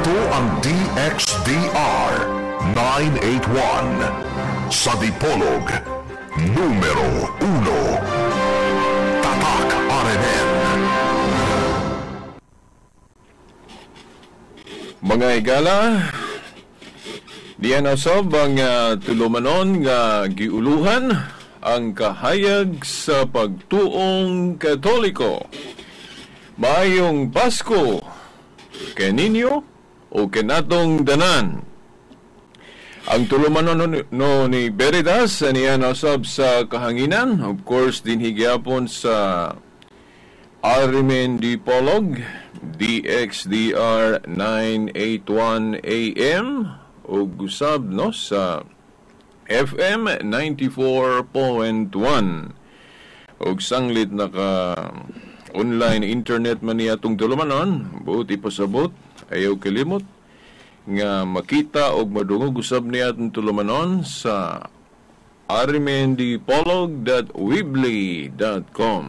Ito ang DXDR 981 sa Dipolog, numero 1. Tatak RMN. Mga igala, diyan usab ang tulumanon nga giuluhan ang kahayag sa pagtuong Katoliko. Maayong Pasko kaninyo o kanatong danan. Ang tulumanon no, ni Veritas niya usab sa kahanginan, of course dinhi gyapon sa RMN Dipolog, DXDR 981 AM ug usab no sa FM 94.1 ug sanglit naka online internet man niya atong tulumanon. Buot ipasabot, ayaw kalimot nga makita og madungog usab niya atong tulumanon sa rmndipolog.weebly.com.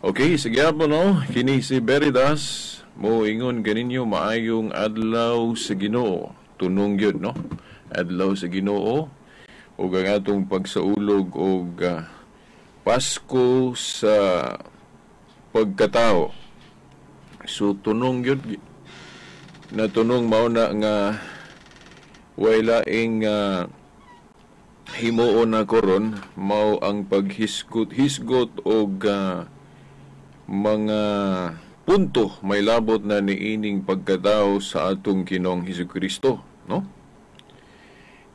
Okay, sige po no, kini si Veritas mo ingon kaninyo maayong adlaw sa Ginoo. Tunong gyud no. Adlaw sa Ginoo ug ang atong pagsaulog og Pasko sa pagkatao. So tunong gyud na tunong mao na nga way laing himuon na koron mao ang paghisgot hisgot og mga punto may labot na niining pagkatao sa atong Ginoong Hesukristo, no?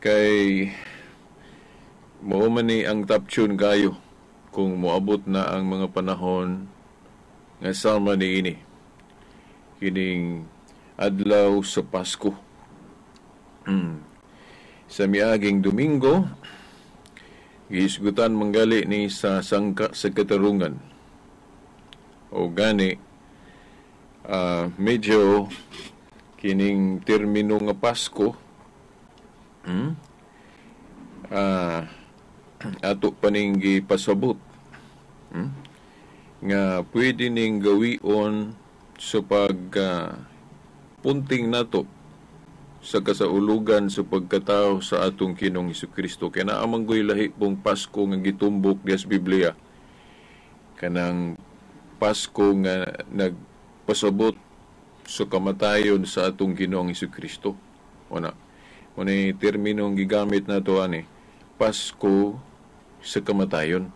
Kay mao man ni ang top tune kayo kung moabot na ang mga panahon nga sama niini kining adlaw sa Pasko. Sa miaging Domingo, gihisgutan manggali ni sa sangka sa katarungan. O gani medyo kining termino nga Pasko ato pa ning gipasabot nga pwede ning gawion sa pag punting nato sa kasaulugan sa pagkatao sa atong Ginoong Hesukristo. Kaya naa man goy lahi pong Pasko nga gitumbok diha sa Biblia, kanang Pasko nga nagpasabot sa kamatayon sa atong Ginoong Hesukristo. Una, muna termino ang gigamit nato ani, Pasko sa kamatayon.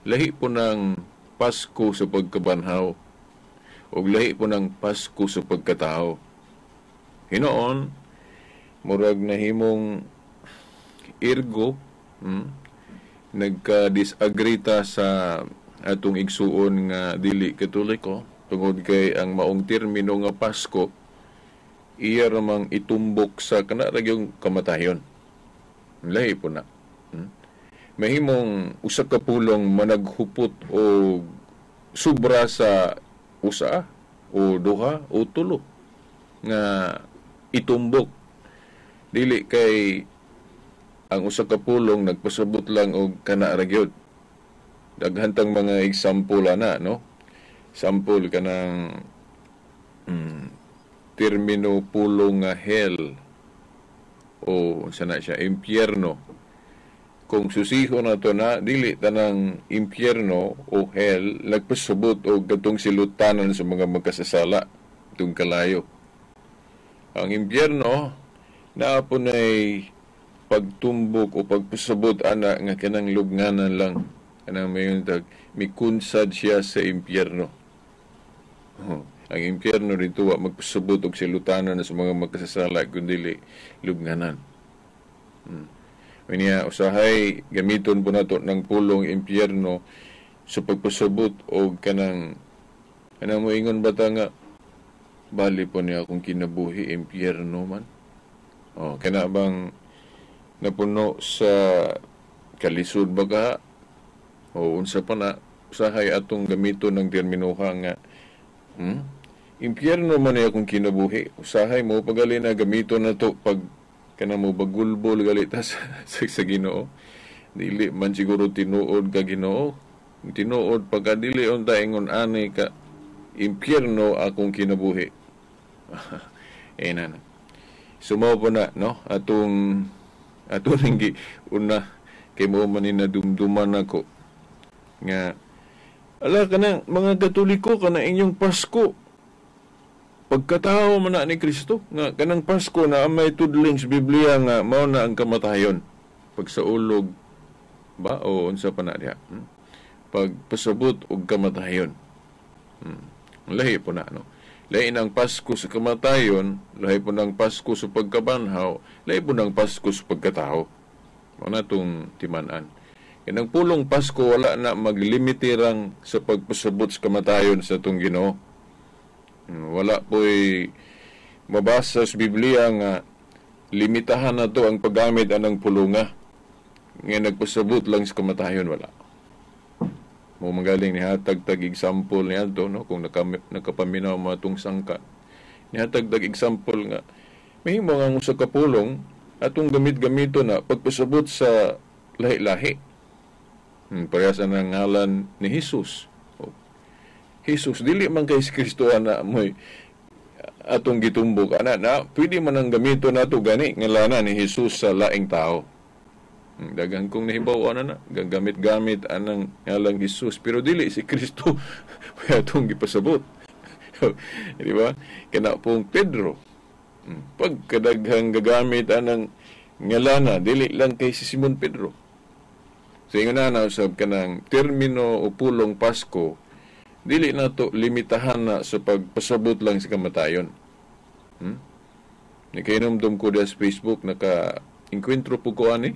Lahi po ng Pasko sa pagkabanhaw ug lahi po ng Pasko sa pagkatao. Hinoon, murag nahimong ergo nagka-disagree ta sa atong igsuon nga dili Katoliko tungod kay ang maong termino nga Pasko iya ramang itumbok sa kana ra gyud kamatayon. Lahi po na. Mahimong usa ka pulong managhupot o sobra sa usa o duha o tulo nga itumbok. Dili kay ang usa ka pulong nagpasabot lang og kana ra gyud. Daghan tang mga example ana, no? Sample kanang termino pulong nga hell o unsa na siya, impyerno. Kung susiho na to na dili tanang impyerno o hell nagpasabot og katong silutanan sa mga magkasasala tung kalayo. Ang impyerno naa po nay pagtumbok o pagpasabot ana nga kanang lubnganan lang, kanang mayon tag mikunsad siya sa impyerno. Oh, ang impyerno dito wa magpasabot og silutanan sa mga magkasasala kundi lubnganan. Unya usahay gamiton po nato ng pulong impyerno sa pagpasabot og kanang kanang moingon bata nga bali po niya akong kinabuhi impyerno man. Oh, kana bang napuno sa kalisod ba ka o unsa pa na, usahay atong gamiton ng terminuha nga impyerno man niya akong kinabuhi. Usahay mo pagali na gamiton na to pag kana mo bagulbol gali ta sa Ginoo. Dili man siguro tinuod ka Ginoo. Tinuod pagka dili unta ingon ani ka impyerno akong kinabuhi. Eh na. So mao po na, no, atong ato ning una kay mo man ni nadumduman nako nga ala kanang mga Katoliko, kana inyong Pasko, pagkatao man na ni Kristo, nga kanang Pasko na may tudling sa Biblia nga mao na ang kamatayon, pagsaulog ba o unsa pa na diha, Pagpasabot og kamatayon. Lahi po na, no? Lahi ng Pasko sa kamatayon, lahi po ng Pasko sa pagkabanhaw, lahi po ng Pasko sa pagkatao. Mao na itong timan-an. Kanang pulong Pasko wala na maglimiterang sa pagpasabot sa kamatayon sa itong Ginoo. Wala po'y mabasa sa Biblia nga limitahan na to ang paggamit anang pulunga nga nagpasabot lang sa kamatayon, wala. Mo magaling ni hatag tag example ni adto, no, kung nakapaminaw mo atong sangka. Nihatag tag example nga mahimo nga ang usa ka pulong atong gamit-gamito na pagpasabot sa lahi-lahi. Parehas ang ngalan ni Jesus. Oh. Jesus dili man kay si Kristo ana moy atong gitumbok ana na pwede man ang gamito nato gani ngalana ni Jesus sa laing tao. Daghan kong nahibaw ana na gagamit-gamit anang ngalang Jesus pero dili si Kristo atong gipasabot. Di ba? Kana pong Pedro. Pagkadaghang gagamit anang ngalana dili lang kay si Simon Pedro. So ingon na usab kanang termino o pulong Pasko dili nato limitahan na sa pagpasabot lang sa kamatayon. Nakahinumdum ko sa Facebook, naka enkwentro po ko ani.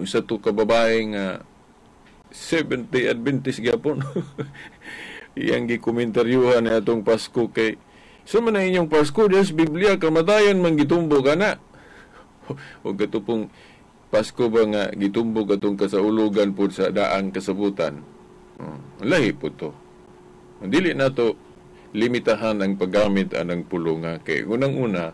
Isa to ka babae nga Seventh-day Adventist gyapon. Iyang gikomentaryohan na atong Pasko kay sa man na inyong Pasko sa Biblia kamatayon man gitumbok ana. O katupong Pasko ba nga gitumbok atong kasaulugan pod sa daang kasabutan. Lahi po to. Dili na to limitahan ang paggamit anang pulunga kay unang-una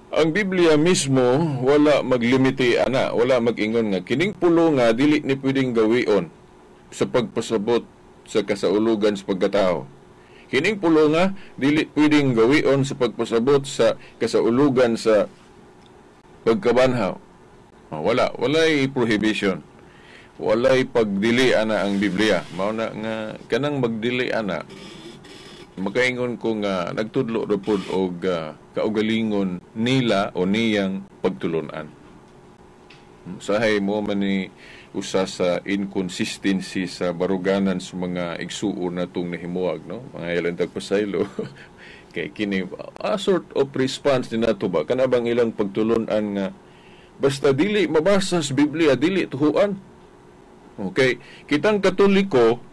ang Biblia mismo wala maglimite ana, wala mag-ingon nga kining pulunga dili ni pwedeng gawion sa pagpasabot sa kasaulugan sa pagkatao. Kining pulunga dili pwedeng gawion sa pagpasabot sa kasaulugan sa pagkabanhaw. Oh, wala, walay prohibition. Walay pagdili ana ang Biblia. Mao na nga kanang magdili ana makaingon ko nga nagtudlo ra pod og kaugalingon nila o niyang pagtulunan. Sahay mo man ni usa sa inconsistency sa baruganan sa mga igsuon natong nahimuag, no? Mga ilang tagpasaylo. Kay kini a sort of response ni nato ba kana bang ilang pagtulunan nga basta dili mabasa sa Biblia dili tuhuan. Okay, kitang Katoliko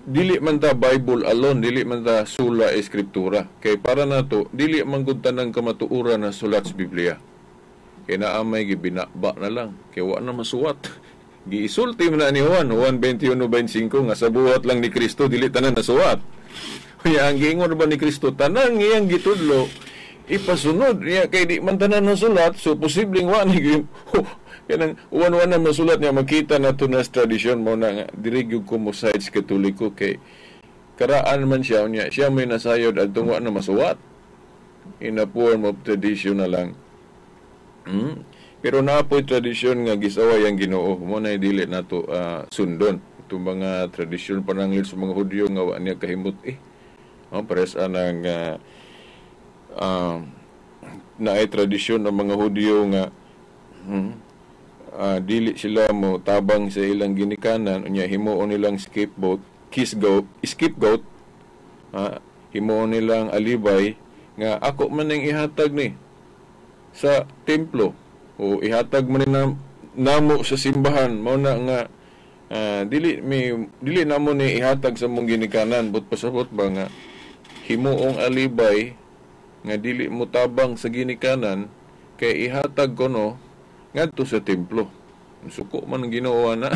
dili man ta Bible alone, dili man ta sula eskriptura. Kay para nato dili man gud tanang kamatuoran na sulat sa Biblia. Kay naa may gibinaba na lang, kay wa na masuwat. Giisulti man na ni Juan, Juan 21:25 nga sa buhat lang ni Kristo dili tanan nasuwat. Unya ang giingon ba ni Kristo tanang iyang gitudlo ipasunod niya kay di man tanan nasulat, so posibleng wa ni kanang uwan-uwan na masulat niya makita na to na tradisyon mo na nga diri gyud ko mo sides Katoliko kay karaan man siya unya siya may nasayod adtong wa na masuwat in a form of tradition na lang. Pero naa po'y tradisyon nga gisaway ang Ginoo mo na dili nato sundon itong mga tradisyon pananglit sa mga Hudyo nga wa niya kahimot eh. Oh, pares anang naay tradisyon ng mga Hudyo nga dili sila mo tabang sa ilang ginikanan unya himuon nilang scapegoat, himuon nilang alibay nga ako man ning ihatag ni sa templo o ihatag man ni namo sa simbahan mao na nga dili mi dili namo ni ihatag sa mong ginikanan, but pasabot ba nga himuong alibay nga dili mo tabang sa ginikanan kay ihatag kono ngadto sa templo. Suko man ang Ginoo na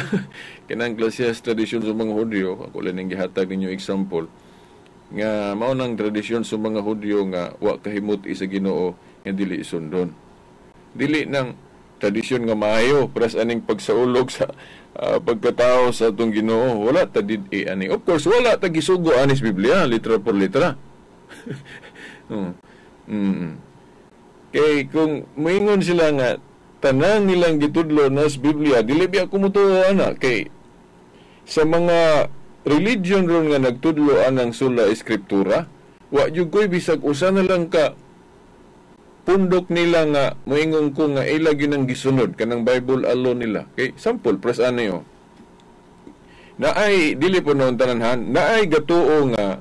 kanang klase sa tradisyon sa mga Hudyo. Ako lang ning gihatag ninyo example nga mao nang tradisyon sa mga Hudyo nga wa kahimut sa Ginoo nga dili sundon. Dili nang tradisyon nga maayo pras aning pagsaulog sa pagkatao sa atong Ginoo. Wala ta did ani. Of course wala ta gisugo ani sa Biblia litra por litra. Oh. Kay kung moingon sila nga tanan nilang gitudlo nas Biblia, dili biya ko motuo ana, kay sa mga religion ron nga nagtudlo anang sola escriptura, wa jud koy bisag usa na lang ka pundok nila nga moingon ko nga ila gyud ang gisunod kanang Bible alone nila. Kay sample pres ani oh. Naay dili po noon tananhan, naay gatuo nga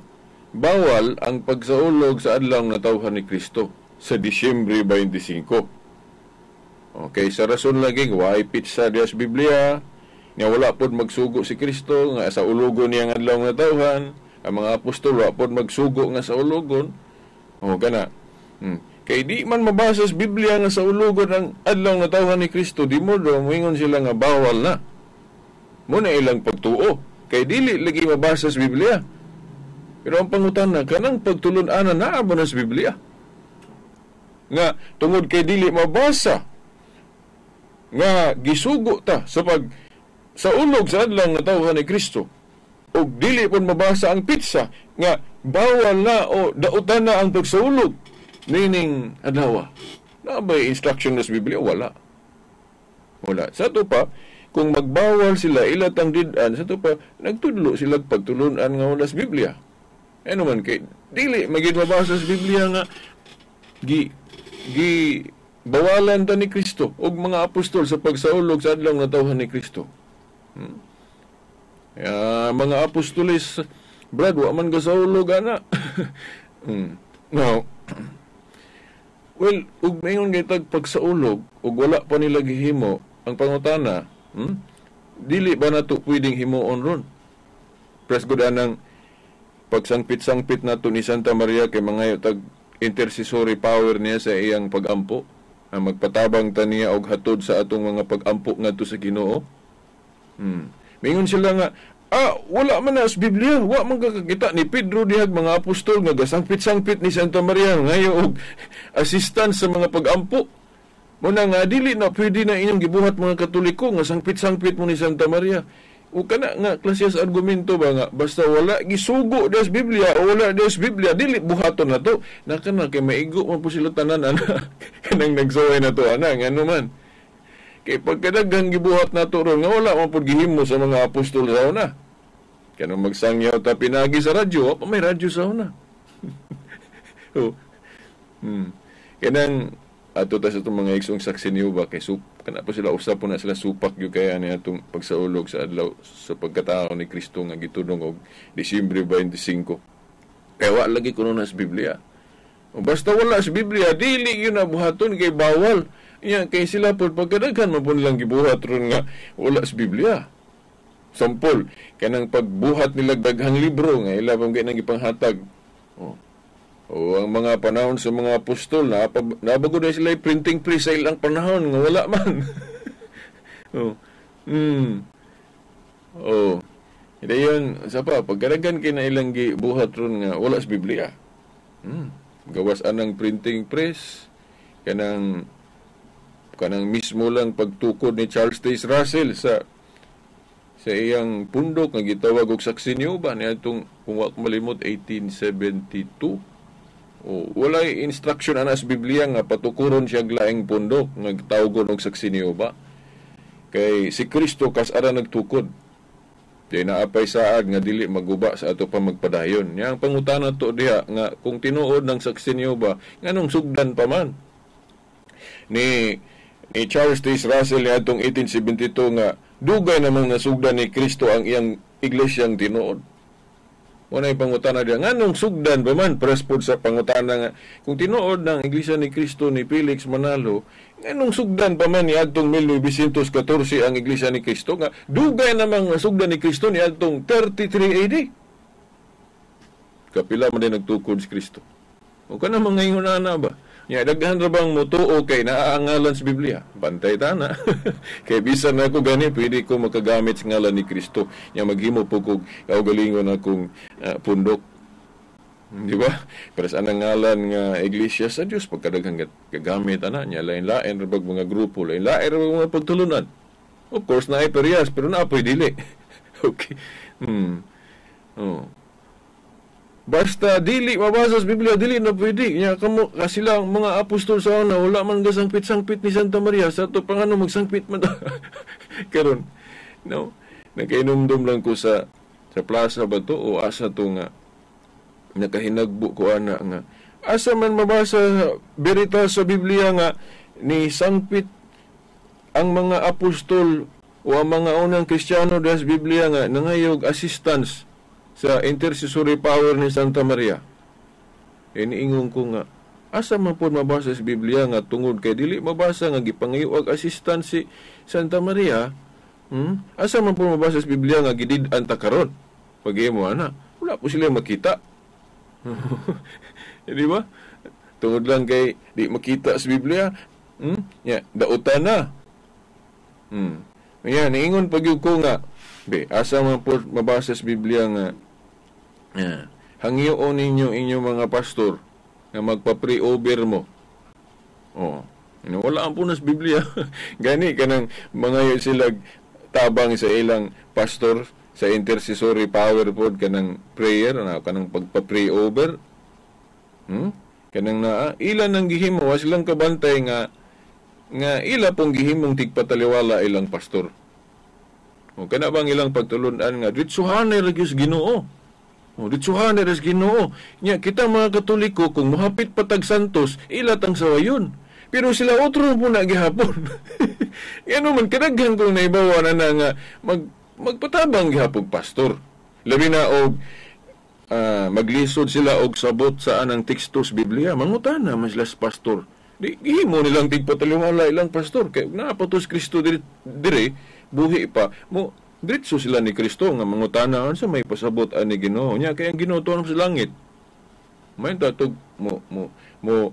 bawal ang pagsaulog sa adlaw natawhan ni Kristo sa Disyembre 25. Okay, sa rason lagi way pitsa diya sa Biblia, nga wala pod magsugo si Kristo nga sa ulugon niya ang adlaw natawhan, ang mga apostol wa pod magsugo nga sa ulugon. O kana. Kay di man mabasa sa Biblia nga sa ulugon ang adlaw natawhan ni Kristo, di mo do moingon sila nga bawal na. Muna ilang pagtuo. Kay dili lagi mabasa sa Biblia. Pero ang pangutana, kanang pagtulun-ana naa ba na sa Biblia? Nga tungod kay dili mabasa nga gisugo ta sa pag sa ulog sa adlaw natawhan ni Kristo, og dili pud mabasa ang pitsa nga bawal na o dautan na ang pagsaulog nining adlaw. Naa ba'y instruction sa Biblia? Wala. Wala. Sa ato pa, kung magbawal sila ilatang did-an, sa ato pa nagtudlo sila pagtulun-an nga wala sa Biblia. Ano man kay dili magid mabasa sa Biblia nga gi gi bawalan ta ni Kristo og mga apostol sa pagsaulog sa adlaw natawhan ni Kristo. Ya, mga apostoles, brad, wa man gasaulog ana. Now, well, ug maingon gitag pagsaulog ug wala pa nila gihimo ang pangutana, dili ba nato pwedeng himuon ron? Press good anang pagsangpit-sangpit nato ni Santa Maria kay mangayo tag intercessory power niya sa iyang pagampo. Ang magpatabang ta niya og hatod sa atong mga pagampo ngadto sa Ginoo. Mingon sila nga, wala man na sa Biblia, wa man kakakita ni Pedro dihag mga apostol nga gasangpit-sangpit ni Santa Maria ngayo og assistance sa mga pagampo. Muna nga dili na pwede na inyong gibuhat mga Katoliko nga sangpit-sangpit mo ni Santa Maria. O kana nga klase sa argumento ba nga basta wala gisugo des Biblia o wala des Biblia dili buhaton na to. Naka na kay maigo man po sila tanan ana kanang nagsuway na to ana ngano man. Kay pagkadaghang gibuhat nato ron nga wala man pud gihimo sa mga apostol sa una. Kanang magsangyaw ta pinagi sa radyo, wa pa may radyo sa una. Oh. Kanang ato ta sa itong mga igsong saksi niyo ba kay sup kana po sila usap po na sila supak gyud kaya ni atong pagsaulog sa adlaw sa pagkatao ni Kristo nga gitudong og Disyembre 25. Kay wa lagi kuno na sa Biblia. O basta wala sa Biblia dili gyud na buhaton kay bawal. Nya kay sila pod pagkadaghan man pud nilang gibuhat ron nga wala sa Biblia. Sampol kanang pagbuhat nila daghang libro nga ila pang nang gipanghatag. Oh. O ang mga panahon sa mga apostol, nabago na sila printing press sa ilang panahon nga wala man. Oh. Oh. Dayon sa pa pagkadagan kay na ilang gibuhat ron nga wala sa Biblia. Gawas anang printing press kanang kanang mismo lang pagtukod ni Charles Taze Russell sa iyang pundok nga gitawag og saksi niyo ba niadtong kung wa ko malimot 1872. O, walay instruction ana sa Biblia nga patukuron siya laing pundok nga tawgon og saksi niyo ba. Kay si Kristo kas-ara nagtukod. Di naapay saad nga dili maguba sa ato pa magpadayon. Nya ang pangutana to diha nga kung tinuod ng saksi niyo ba nganong sugdan pa man ni Charles Taze Russell niadtong 1872 nga dugay namang nasugdan ni Kristo ang iyang iglesyang tinuod. Unay pangutana diha nganong sugdan pa man prespod sa pangutana nga kung tinuod ng iglesia ni Kristo ni Felix Manalo nganong sugdan pa man niadtong 1914 ang iglesia ni Kristo nga dugay namang nasugdan ni Kristo niadtong 33 AD. Kapila man din nagtukod si Kristo. O kana mga ingon ana ba? Nya daghan ra bang motuo kay naa ang ngalan sa Biblia? Bantay ta na. Kay bisan ako gani pwede ko makagamit sa ngalan ni Kristo. Nya maghimo po kog kaugalingon akong pundok. Di ba? Pero sa anang ngalan nga Iglesia sa Dios pagkadaghang gagamit ana nya lain-lain ra bag mga grupo, lain-lain ra bag mga pagtulunan. Of course naay parehas pero naa poy dili. Okay. Oh. Basta dili mabasa sa Biblia, dili na pwede. Nya kamo sila ang mga apostol sa una, wala man gasangpit-sangpit ni Santa Maria sa ato pa, ngano magsangpit man karon, no? Nakainumdum lang ko sa plaza ba to o asa to nga nakahinagbo ko ana nga asa man mabasa berita sa Biblia nga ni sangpit ang mga apostol o ang mga unang Kristiyano sa Biblia nga nangayog assistance sa intercessory power ni Santa Maria. E niingon ko nga asa man pod mabasa sa Biblia nga tungod kay dili mabasa nga gipangayo og assistance si Santa Maria, Asa man pod mabasa sa Biblia nga gidid-an ta karon? Pag-imo ana, wala po sila makita. Di ba? Tungod lang kay di makita sa Biblia, Ya, dautan na. Ya, niingon pag ko nga, be, asa man po mabasa sa Biblia nga, ya, hangyoon ninyo inyong mga pastor nga magpa-pray over mo. Oh, wala ang punas Biblia. Gani kanang mga sila tabang sa ilang pastor sa intercessory power pod, kanang prayer na kanang pagpa-pray over. Kanang naa ila nang gihimo, wa silang kabantay nga nga ila pong gihimong tigpataliwala ilang pastor. O kana bang ilang pagtulun-an nga ditsuhan ra gyud Ginoo. O ditsuhan ra Ginoo. Nya kita mga Katoliko, kung mohapit pa tag santos, ila tang sawayon. Pero sila otro po na gihapon. Ngano man kadaghan kong naibawa na nga magpatabang gihapon pastor. Labi na og maglisod sila og sabot sa anang teksto sa Biblia, mangutana man sila sa pastor. Di gihimo nilang tigpataliwala ilang pastor kay naa pa to si Kristo dire buhi pa mo, diretso sila ni Kristo nga mangutana unsa may pasabot ani Ginoo. Nya kay ang Ginoo tuon sa langit. May tatog mo mo mo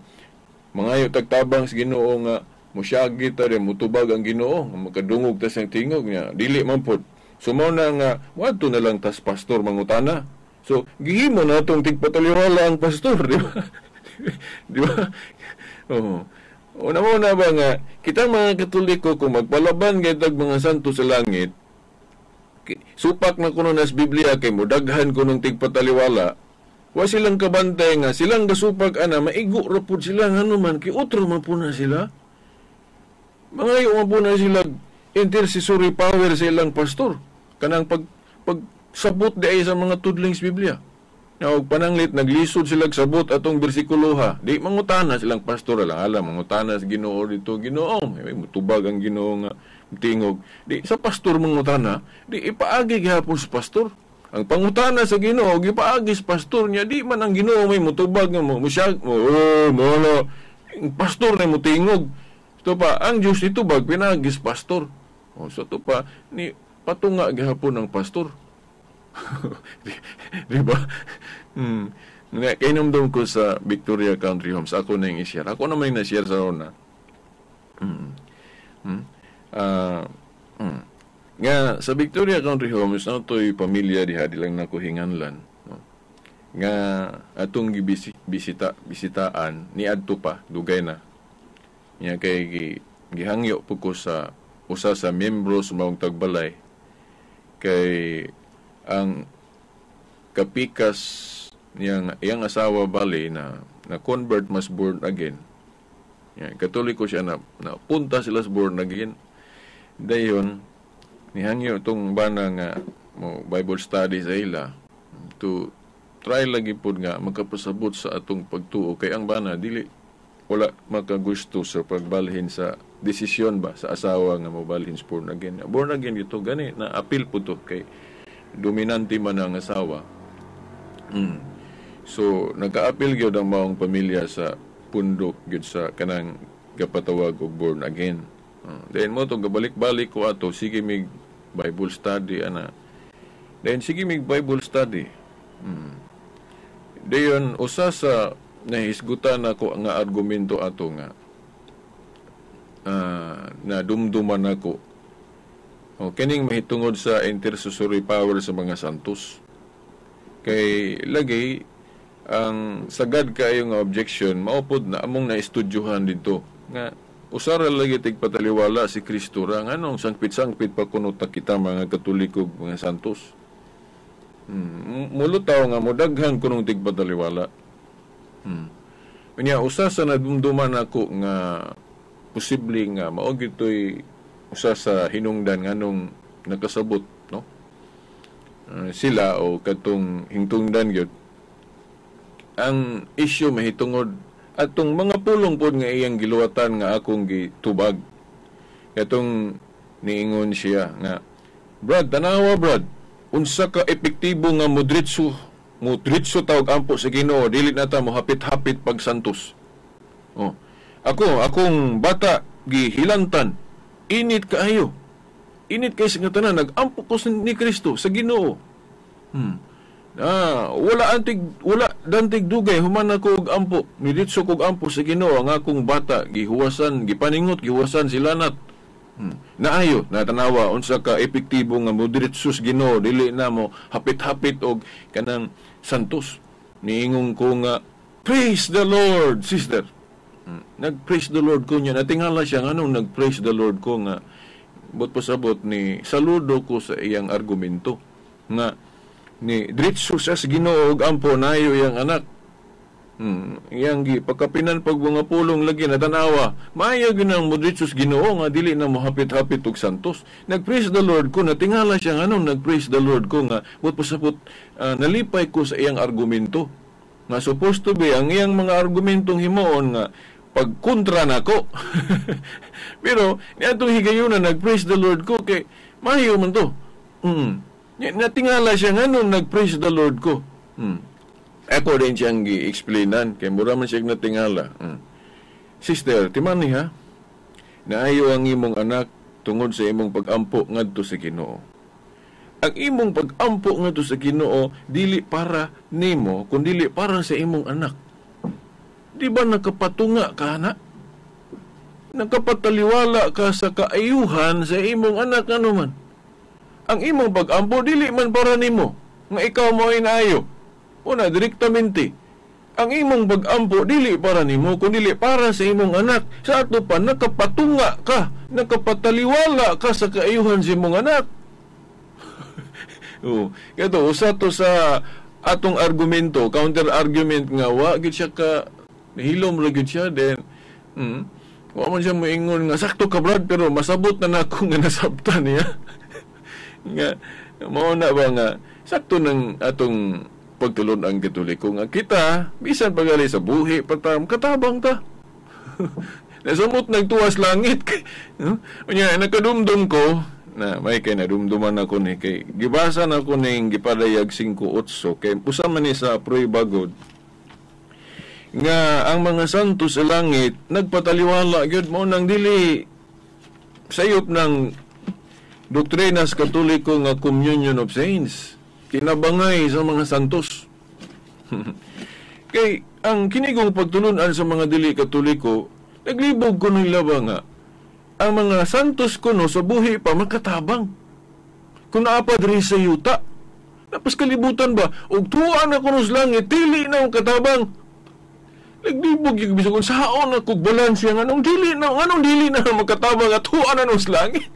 mangayo tagtabang sa Ginoo nga mosyagi ta rin, mutubag ang Ginoo nga makadungog ta sa tingog niya, dili man pod. So mao na nga wadto na lang tas pastor mangutana. So gihimo na atong tigpataliwala ang pastor, di ba? Di ba? Oo. Una mo na ba nga kita mga Katoliko, kung magpalaban kay tag mga santo sa langit, supak na kuno nas Biblia kay modaghan kunong tigpataliwala, wa silang kabantay nga silang gasupak ana maigo ra pud sila, ngano man kay otro man pud na sila. Mangayo man pud na sila intercessory power sa ilang pastor kanang pagsabot di ay sa mga tudlings Biblia. Na og pananglit naglisod sila sabot atong bersikulo ha. Di mangutana silang pastor lang, alam mangutana sa Ginoo dito, Ginoo, may mutubag ang Ginoo nga tingog. Di sa pastor mangutana, di ipaagi gihapon sa pastor. Ang pangutana sa Ginoo gipaagi sa pastor niya, di man ang Ginoo may mutubag nga mo musyag mo, oh, mo ang pastor na mutingog. Ito pa ang Dios itubag pinaagi sa pastor. O so to pa ni patunga gihapon ang pastor. Di ba? Kainomdom ko sa Victoria Country Homes. Ako na yung i-share. Ako naman yung na-share sa una. Nga, sa Victoria Country Homes, na ito'y pamilya diha, di lang nakuhinganlan. No? Nga, atong bisitaan, ni adto pa, dugay na. Nga kay gihangyo po ko sa usa sa membro sa maong tagbalay, kay ang kapikas niyang iyang asawa bali na convert mas born again. Yan, Katoliko siya na punta sila sa born again. Dayon nihangyo tong bana nga mo Bible study sa ila to try lagi pod nga makapasabot sa atong pagtuo kay ang bana dili wala makagusto sa pagbalhin sa desisyon ba sa asawa nga mobalhin sa born again. Born again ito gani na appeal po to kay dominante man ang asawa. So nag-aapil gyud ang maong pamilya sa pundok gyud sa kanang gapatawag og born again. Then mo to gabalik-balik ko ato, sige mig Bible study ana. Then sige mig Bible study. Dayon usa sa nahisgutan nako nga argumento ato nga na dumduman nako. O kining mahitungod sa intercessory power sa mga santos. Kay lagi ang sagad kaayo nga objection maupod na among naestudyuhan didto nga usara lagi tigpataliwala si Kristo ra, nganong sangpit-sangpit pa kuno ta kita mga Katoliko, mga santos. Mulutaw nga modaghan kunong tigpataliwala. Unya usa sa nadumduman nako nga posible nga mao gitoy usa sa hinungdan nganong nakasabot, no? Sila o katong hingtungdan gyud ang isyu mahitungod atong mga pulong pod nga iyang giluwatan nga akong gitubag. Katong niingon siya nga, "Brad, tanawa Brad, unsa ka epektibo nga modritso tawag ampo sa Ginoo, dili na ta mo hapit-hapit pag santos. Oh. Ako, akong bata gihilantan, init kaayo. Init kay sa tanan, nag-ampo ko ni Kristo sa Ginoo. Wala dantig dugay human ako og ampo, niditso kog ampo sa Ginoo, ang akong bata gihuwasan, gipaningot, gihuwasan sila nat. Naayo, natanawa unsa ka epektibo nga modritso sa Ginoo, dili na mo hapit-hapit og kanang santos." Niingon ko nga, "Praise the Lord, sister." Nag-praise the Lord ko niya. Natingala siya nganong nag-praise the Lord ko nga but pasabot ni saludo ko sa iyang argumento nga ni diretso siya sa Ginoo og ampo, nayo iyang anak. Iyang gi pagkapinan pag mga pulong lagi natanawa. Maayo ginang mo diretso sa Ginoo nga dili na mo hapit-hapit og santos. Nag-praise the Lord ko, natingala siya nganong nag-praise the Lord ko nga but pasabot nalipay ko sa iyang argumento. Nga supposed to be ang iyang mga argumentong himuon nga pagkontra nako. Pero niadtong higayuna nag-praise the Lord ko kay maayo man to. Natingala siya nganong nag-praise the Lord ko. Ako din siyang gi-explainan kay mura man siya natingala. "Sister, timani ha. Naayo ang imong anak tungod sa imong pag-ampo ngadto sa Ginoo. Ang imong pag-ampo ngadto sa Ginoo dili para nimo kundi para sa imong anak. Di ba nakapatunga ka na? Nakapataliwala ka sa kaayuhan sa imong anak anuman. Ang imong pag-ampo dili man para nimo nga ikaw mo ay naayo. Una direktamente. Ang imong pag-ampo dili para nimo kundi para sa imong anak. Sa ato pa nakapatunga ka, nakapataliwala ka sa kaayuhan sa imong anak." Oh, kato usa to sa atong argumento, counter argument nga wa gid siya ka nahilom ra gid siya then wa man siya moingon nga sakto ka Brad, pero masabot na nako nga nasabtan niya. Nga mao na ba nga sakto ng atong pagtulon ang Katoliko nga kita bisan pagali sa buhi patam katabang ta. Nasamot nagtuwas langit. Unya nakadumdum ko na may kay nadumduman ako ni kay gibasa na ko ning gipadayag 5:8 kay usa man ni sa prueba god nga ang mga santo sa langit nagpataliwala gyud mo nang dili sayop ng doktrina sa Katoliko nga communion of saints, kinabangay sa mga santos. Kay ang kinigong pagtulunan sa mga dili Katoliko, naglibog ko nila ba nga ang mga santos kuno sa buhi pa makatabang. Kung naa pa diri sa yuta, napas kalibutan ba, og tuwa na kuno sa langit, dili na ang katabang. Naglibog yung bisag kung saon na kog balanse nga anong dili na makatabang at tuwa na sa langit.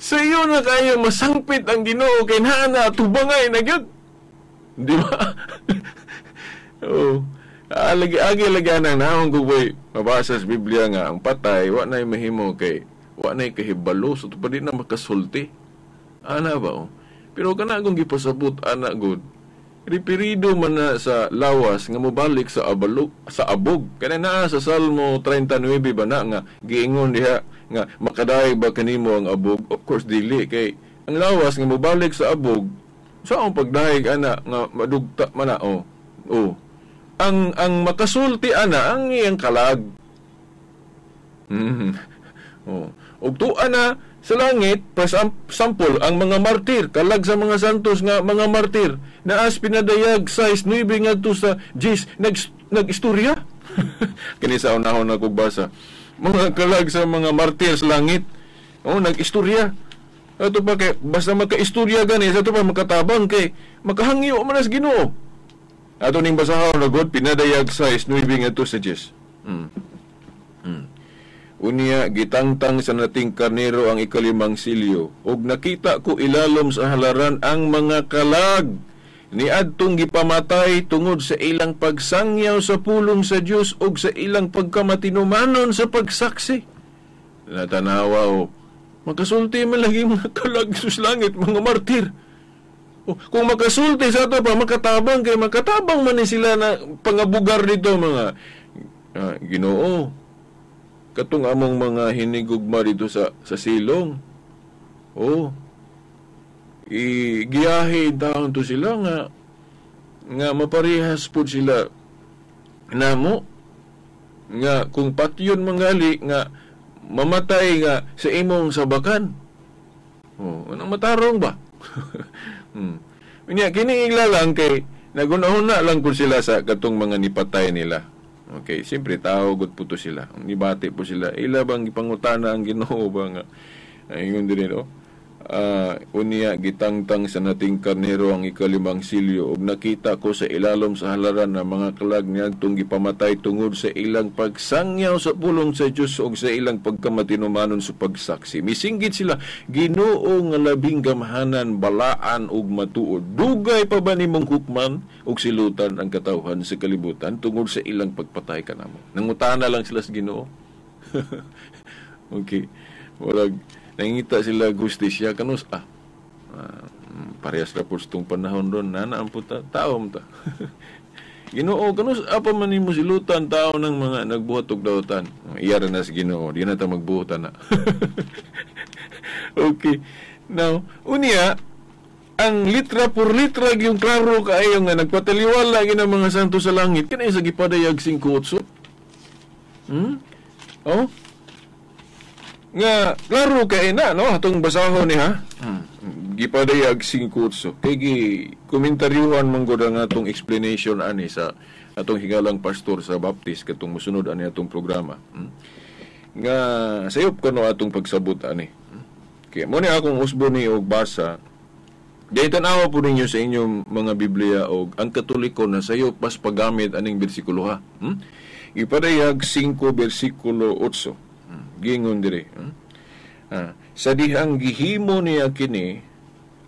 Sa iyo na kayo masangpit ang Ginoo kay naa na tubangay na gyud. Di ba? Oh. Lagi agi lagi nang naong ko boy mabasa sa Biblia nga ang patay wa nay mahimo kay wa nay kahibalo so pa di na makasulti. Ana ba? Oh? Pero kana akong gipasabot ana gud. Ripirido man na sa lawas nga mobalik sa abalo sa abog. Kana naa sa Salmo 39 ba na nga giingon diha nga makadayeg ba kanimo ang abog? Of course dili kay ang lawas nga mobalik sa abog sa ang pagdayeg ana nga madugta man na oh. Oh. Ang makasulti ana ang iyang kalag. Oh. Ug tuwa na sa langit, sample ang mga martir, kalag sa mga santos nga mga martir, naas pinadayag 6:9 ngadto sa 10 nag-istorya. Kini sa unahon na kog basa. Mga kalag sa mga martir sa langit, oh, nag-istorya. Ato pa kay basta makaistorya gani, sa ato pa makatabang kay makahangyo man as Ginoo. Ato ning basahon na god pinadayag 6:9 ngadto sa 10. Unya gitangtang sa nating karnero ang ikalimang silyo, ug nakita ko ilalom sa halaran ang mga kalag niadtong gipamatay tungod sa ilang pagsangyaw sa pulong sa Dios ug sa ilang pagkamatinumanon sa pagsaksi. Natanawa o makasulti man lagi mga kalag sa langit, mga martir. O, kung makasulti sa ato pa, makatabang kay makatabang man ni sila na pangabugar dito mga Ginoo. Katong among mga hinigugma dito sa silong. Oh. Igiyahe taon to sila nga maparehas pud sila namo nga kung patyon mangali nga mamatay nga sa imong sabakan. Oh, anong matarong ba? Unya kini igla lang kay nagunahuna lang pud sila sa katong mga nipatay nila. Okay, siyempre tao gud po to sila. Nibati po sila. Ila bang gipangutana ang Ginoo ba nga ingon diri no? Unya gitangtang sa nating karnero ang ikalimang silyo ug nakita ko sa ilalom sa halaran na mga kalag niadtong gipamatay tungod sa ilang pagsangyaw sa pulong sa Dios ug sa ilang pagkamatinumanon sa pagsaksi. Misinggit sila, Ginoo nga labing gamhanan, balaan ug matuod. Dugay pa ba nimong hukman ug silutan ang katawhan sa kalibutan tungod sa ilang pagpatay kanamo? Nangutana lang sila sa Ginoo. Okay. Walag nangita sila gustisya kanus parehas ra pud tong panahon ron nana ang puta tao ta. Ginoo kanus apa man nimo silutan tao ng mga nagbuhat og dautan. Iya ra na sa Ginoo, di na ta magbuhat na. Okay. Now, unya ang litra por litra gyud klaro kaayo nga nagpataliwala gyud ang mga santo sa langit kani sa gipadayag 5:8. Oh. Nga klaro kay na no atong basahon ni ha. Gipadayag 5:8 kay gi komentaryuhan man gud ang atong explanation ani sa atong higalang pastor sa Baptist katong mosunod ani atong programa. Nga sayop kuno atong pagsabot ani. Kay mo ni akong usbo ni og basa. Dahil tanawa po ninyo sa inyong mga Biblia og ang Katoliko na sayop pas paggamit aning bersikulo ha. Gipadayag 5 bersikulo 8. Gingon diri. Sa dihang gihimo niya kini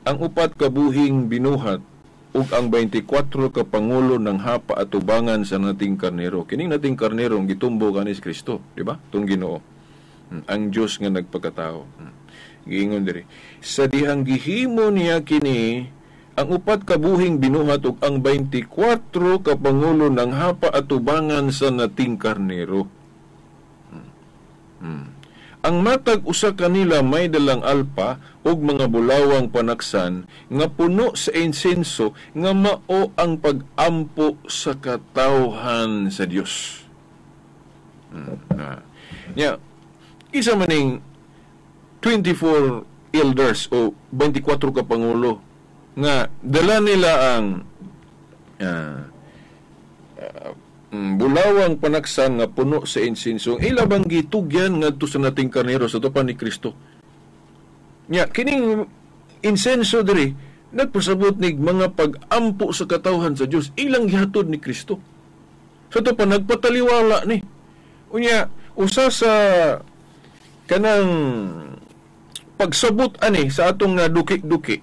ang upat ka buhing binuhat ug ang 24 ka pangulo ng hapa atubangan sa nating karnero. Kining nating karnero ang gitumbo kanis Kristo, di ba? Tung Ginoo. Ang Dios nga nagpakatao. Giingon diri. Sa dihang gihimo niya kini ang upat ka buhing binuhat ug ang 24 ka pangulo ng hapa atubangan sa nating karnero. Ang matag usa kanila may dalang alpa ug mga bulawang panaksan nga puno sa insenso nga mao ang pag-ampo sa katawhan sa Dios. Nya isa maning 24 elders o 24 ka pangulo nga dala nila ang bulawang panaksan nga puno sa insinso. Ila bang gitugyan ngadto sa nating karnero sa tupan ni Kristo? Nya kining insenso diri nagpasabot nig mga pag-ampo sa katawhan sa Dios, ilang gihatod ni Kristo. Sa tupan nagpataliwala ni. Unya usa sa kanang pagsabot ani sa atong duki-duki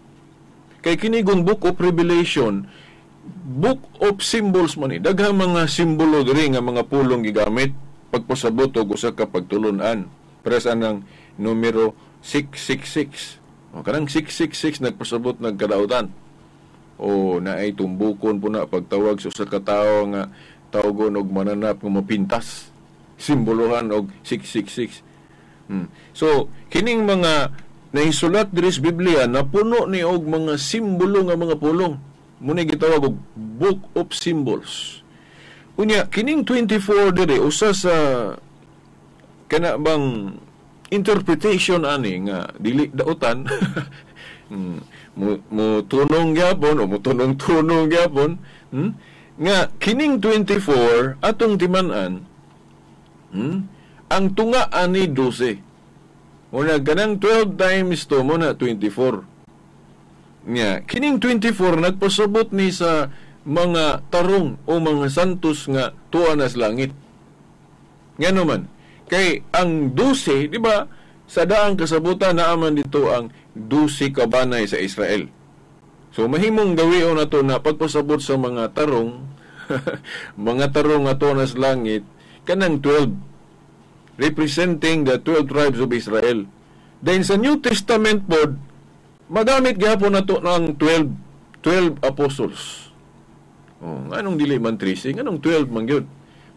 kay kini gung Book of Revelation, Book of Symbols man ni. Daghang mga simbolo diri nga mga pulong gigamit pagpasabot og usa ka pagtulun-an. Pares anang numero 666. O kanang 666 nagpasabot nagkadautan. O naay tumbukon po na pagtawag sa usa ka tawo nga tawgon og mananap nga mapintas. Simbolohan og 666. So kining mga nahisulat diri sa Biblia napuno ni og mga simbolo nga mga pulong. Muna gitawag og Book of Symbols. Unya kining 24 diri usa sa kana bang interpretation ani nga dili dautan. Mo tunong gyapon o mo tunong-tunong gyapon, nga kining 24 atong timan-an, ang tunga ani 12. Muna ganang 12 times 2 muna 24. Nya kining 24 nagpasabot ni sa mga tarong o mga santos nga tuwa na sa langit. Ngano man Kay ang 12, di ba, sa daang kasabutan naaman dito ang 12 ka banay sa Israel. So mahimong gawion na to na pagpasabot sa mga tarong, mga tarong ato na sa langit, kanang 12, representing the 12 tribes of Israel. Then sa New Testament pod, magamit gihapon nato ng 12 apostles. Oh, anong dili man 13, anong 12 man gyud?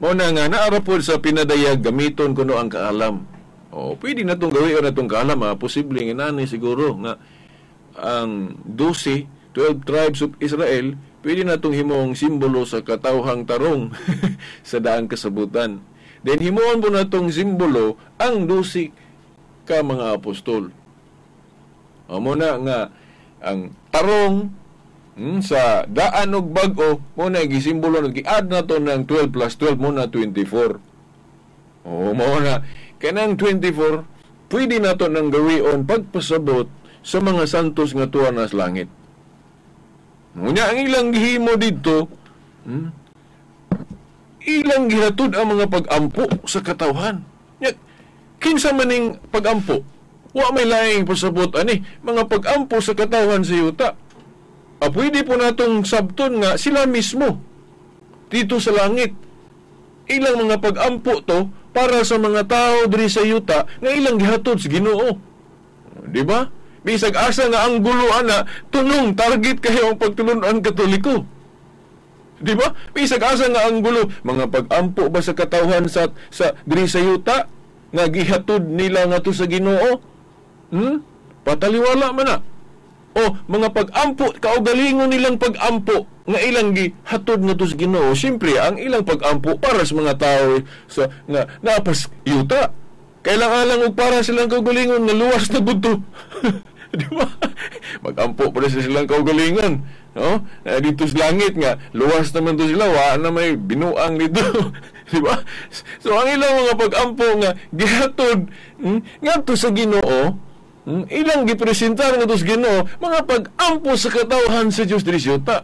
Mao na nga naara pod sa pinadayag gamiton kuno ang kaalam. Oh, pwede na tong gawion natong kaalam, ha? Posible nga nani siguro nga ang 12, 12 tribes of Israel, pwede na itong himong simbolo sa katawhang tarong sa daang kasabutan. Then himuon po na itong simbolo ang 12 ka mga apostol. Amo na nga ang tarong sa daan og bag-o mo na gisimbolo, gi-add na to ng 12 plus 12 mo na 24. O mo na kanang 24 pwede na to nang gawion pagpasabot sa mga santos nga tuwa na sa langit. Ngunya ang ilang gihimo didto, ilang gihatod ang mga pag-ampo sa katawhan. Nya, kinsa maning pag-ampo? Wa may laing pasabot ani mga pag-ampo sa katawhan sa yuta. Ah, pwede po natong sabton nga sila mismo dito sa langit. Ilang mga pag-ampo to para sa mga tao diri sa yuta nga ilang gihatod sa Ginoo. Di ba? Bisag asa nga ang gulo ana, tunong target kayo ang pagtulunan Katoliko. Di ba? Bisag asa nga ang gulo, mga pag-ampo ba sa katawhan sa diri sa yuta nga gihatod nila ngadto sa Ginoo? Pataliwala man na. O mga pag-ampo, kaugalingon nilang pag-ampo nga ilang gihatod ngadto sa Ginoo. Siyempre, ang ilang pag-ampo para sa mga tao sa nga napas yuta. Kailangan lang og para silang kaugalingon nga luwas na gud. Di ba? Mag-ampo pa sila silang kaugalingon, no? Dito sa langit nga luwas naman to sila, wa na may binuang dito. Di ba? So ang ilang mga pag-ampo nga gihatod ngadto sa Ginoo, ilang gipresentar ngadto sa Ginoo mga pag-ampo sa katawhan sa Dios diri sa yuta.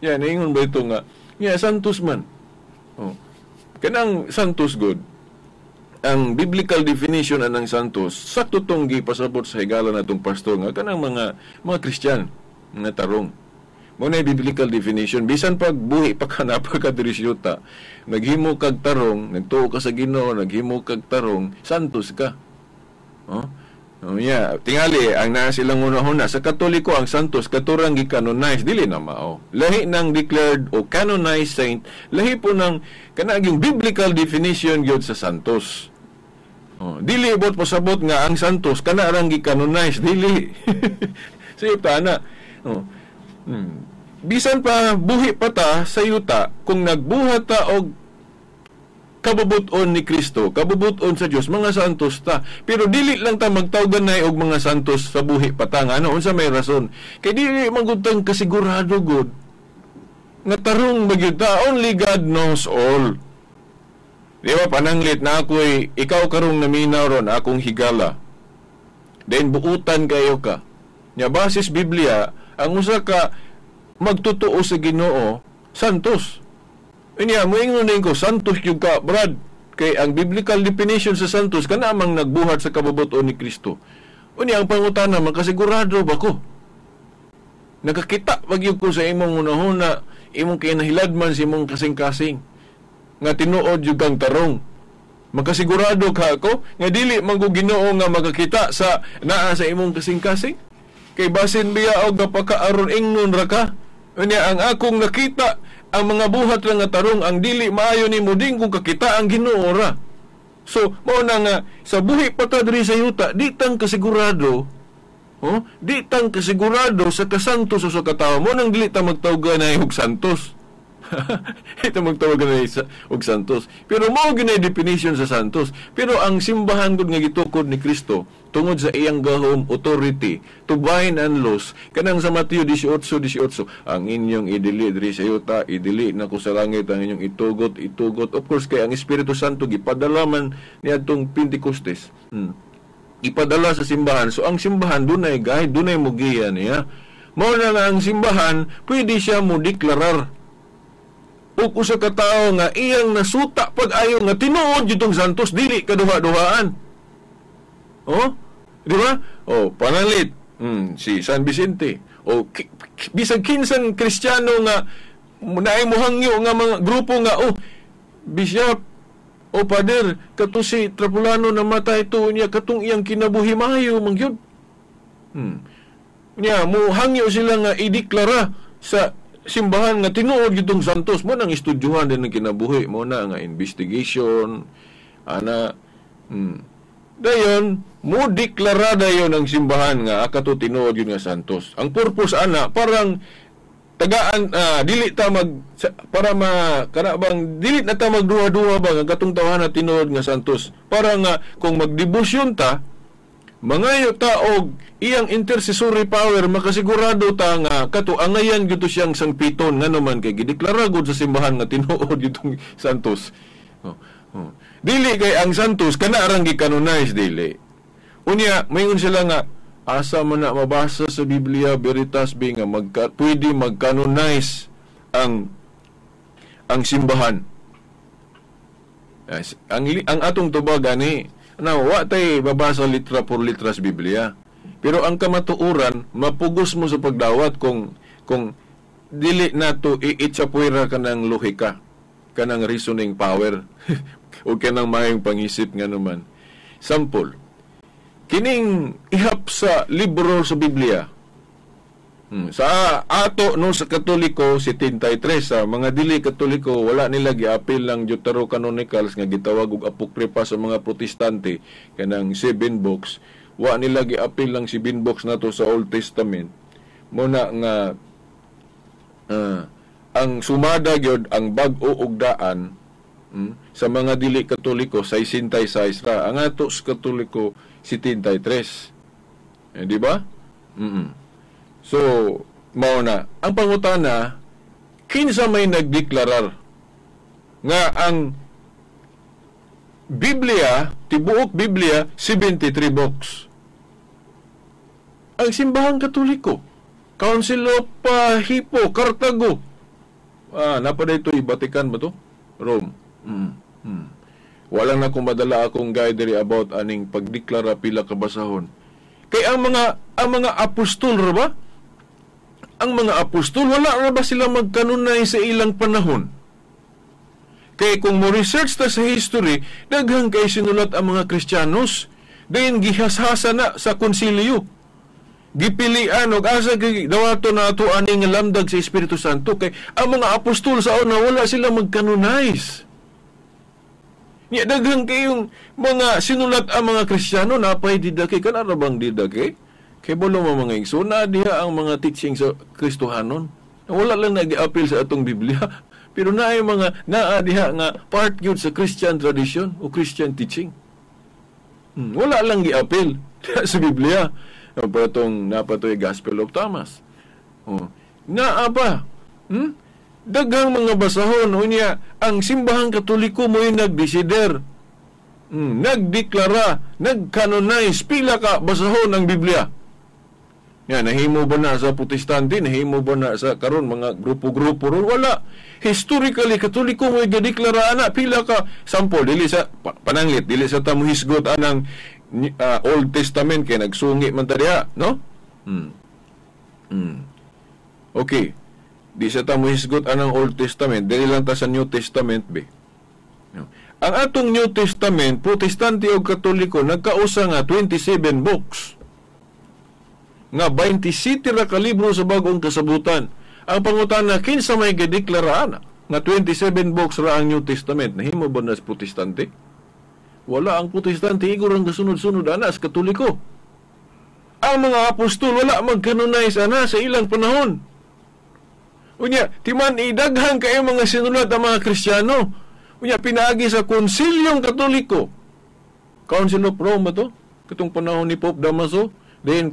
Yan ingon ba ito nga nga santos man. Oh. Kanang santos god. Ang biblical definition anang santos sakto tong gipasabot sa higala natong pastor nga kanang mga Kristiyan nga tarong. Mo na biblical definition, bisan pag buhi pa ka napa ka diri sa yuta, naghimo kag tarong, nagtuo ka sa Ginoo, naghimo kag tarong, santos ka. Oh? Oh, yeah. Tingali ang naa silang una-una sa Katoliko ang santos katurang gi-canonize, dili na mao. Lahi nang declared o canonized saint, lahi po nang kanang biblical definition gyud sa santos. Oh, dili bot pasabot nga ang santos kana rang gi-canonize, dili. Sa na. Oh. Bisan pa buhi pa ta sa yuta, kung nagbuhat ta og kabubuton ni Kristo, kabubuton sa Dios, mga santos ta. Pero dili lang ta magtawganay og mga santos sa buhi pa ta. Ano unsa may rason? Kay dili man gud tang kasigurado gud nga tarong magyud ta. Only God knows all. Di ba pananglit na ako'y ikaw karong naminaw ron akong higala. Then buutan kayo ka. Nya basis Biblia, ang usa ka magtotoo sa Ginoo, santos. Unya, moingon din ko, santos yung ka, brad. Kay ang biblical definition sa santos, kana amang nagbuhat sa kabubuton ni Kristo. Unya, ang pangutana, makasigurado ba ko? Nakakita magyud ko sa imong unahuna, imong kinahiladman sa imong kasing-kasing, nga tinuod yung kang tarong. Makasigurado ka ako, nga dili man ko Ginoo nga makakita sa naa sa imong kasing-kasing. Kay basin biya og napakaaron ingnon ra ka. Unya, ang akong nakita, ang mga buhat lang nga tarong ang dili maayo nimo ding kung kakita ang Ginoo ra. So mao na nga sa buhi pa ta diri sa yuta, di tang kasigurado, oh, di tang kasigurado sa kasantos o sa katawo. Mo nang dili ta magtawganay og santos. Ito magtawagan na og santos. Pero mao gyud definition sa santos. Pero ang simbahan gud nga gitukod ni Kristo tungod sa iyang gahom, authority to bind and loose, kanang sa Mateo 18:18, ang inyong idili diri sa yuta, idili nako sa langit, ang inyong itugot, itugot. Of course, kay ang Espiritu Santo gipadala man niadtong Pentecostes. Ipadala sa simbahan. So ang simbahan dunay guide, dunay mugiya niya. Mao na nga ang simbahan pwede siya mo deklarar Ug usa ka tawo nga iyang nasuta pag-ayo nga tinuod jud Santos, dili kaduha-duhaan. Oh, di ba? Oh, panalit si San Vicente o bisag kinsang Kristiyano nga naay mohangyo nga mga grupo nga, "Oh, bishop o pader, kato si Trapulano namatay to niya, katong iyang kinabuhi maayo man gyud." Nya mo hangyo sila nga ideklara sa simbahan nga tinuod gyud tong Santos, mo nang estudyuhan din ang kinabuhi mo na nga investigation ana. Dayon mo deklara dayon ang simbahan nga akato tinuod gyud nga Santos. Ang purpose ana, parang tagaan dili ta mag para ma kana bang dili na ta magduha-duha ba nga katong tawhana tinuod nga Santos, para nga kung magdebosyon ta, mangayo ta og iyang intercessory power, makasigurado ta nga kato angayan gyud siyang sangpiton, ngano man kay gideklara gud sa simbahan nga tinuod gyud Santos. Oh. Dili kay ang Santos kana arang gikanonize, dili. Unya mayngon sila nga asa man na mabasa sa Biblia Veritas bi nga pwede mag-canonize ang simbahan. Yes, ang atong tubag ani na wa tay babasa litra por litra sa Biblia. Pero ang kamatuoran, mapugos mo sa pagdawat kung dili nato iitsapuera kanang lohika, kanang reasoning power o kanang maayong pangisip nga naman. Sample, kining ihap sa libro sa Biblia. Sa ato no sa Katoliko 73, sa mga dili Katoliko wala nila giapil lang Deuterocanonicals nga gitawag og Apocrypha sa mga Protestante, kanang 7 books. Wa nila giapil lang 7 books nato sa Old Testament. Muna nga ang sumada gyud ang bag-o og daan sa mga dili Katoliko 66 ra. Ang ato sa Katoliko 73. Eh, di ba? So, mao na. Ang pangutana, kinsa may nagdeklarar nga ang Biblia, tibuok Biblia, 73 books? Ang Simbahang Katoliko, Council of Hippo, Cartago. Napa dito, Vatican ba to? Rome. Wala na akong madala akong guide diri about aning pagdeklara pila ka basahon. Kay ang mga apostol ra ba? Ang mga apostol wala ra ba sila magkanunay sa ilang panahon? Kay kung mo research ta sa history, daghang kay sinulat ang mga Kristiyanos. Dayon gihashasa na sa konsilyo. Gipilian og asa kay dawato na ato aning lamdag sa Espiritu Santo, kay ang mga apostol sa una wala sila magkanonize. Nya daghang kayong mga sinulat ang mga Kristiyano, napay didake kana ra bang didake? Kay balo mo mga igsoon, na diha ang mga teaching sa Kristohanon. Wala lang nag-appeal sa atong Biblia. Pero naay mga naa diha nga part gyud sa Christian tradition o Christian teaching. Wala lang gi-appeal sa Biblia. Ang patong napatoy Gospel of Thomas. Oh. Naa pa. Daghang mga basahon. Unya, ang Simbahang Katoliko mo yung nagdesider. Nagdeklara, nagcanonize, pila ka basahon ang Biblia. Yan, nahimo ba na sa Protestante, nahimo ba na sa karon mga grupo-grupo ron? Wala. Historically, Katoliko mo yung gadeklara ana, pila ka sample, dili sa pananglit, dili sa tamuhisgot anang Old Testament kay nagsungi man ta diha, no? Okay. Di sa tamuhisgot anang Old Testament, dili lang ta sa New Testament be. No. Ang atong New Testament, Protestante o Katoliko nagkausa nga 27 books. Nga 27 ra ka libro sa Bagong Kasabutan. Ang pangutana, kinsa may gideklara ana nga 27 books ra ang New Testament? Nahimo ba na sa Protestante? Wala ang Protestante, igor ang gasunod-sunod ana sa Katoliko. Ang mga apostol wala magkanonize ana sa ilang panahon. Unya, timan idaghan kayo mga sinulat ang mga Kristiyano. Unya, pinaagi sa Konsilyong Katoliko. Council of Rome ba to? Katong panahon ni Pope Damaso. Then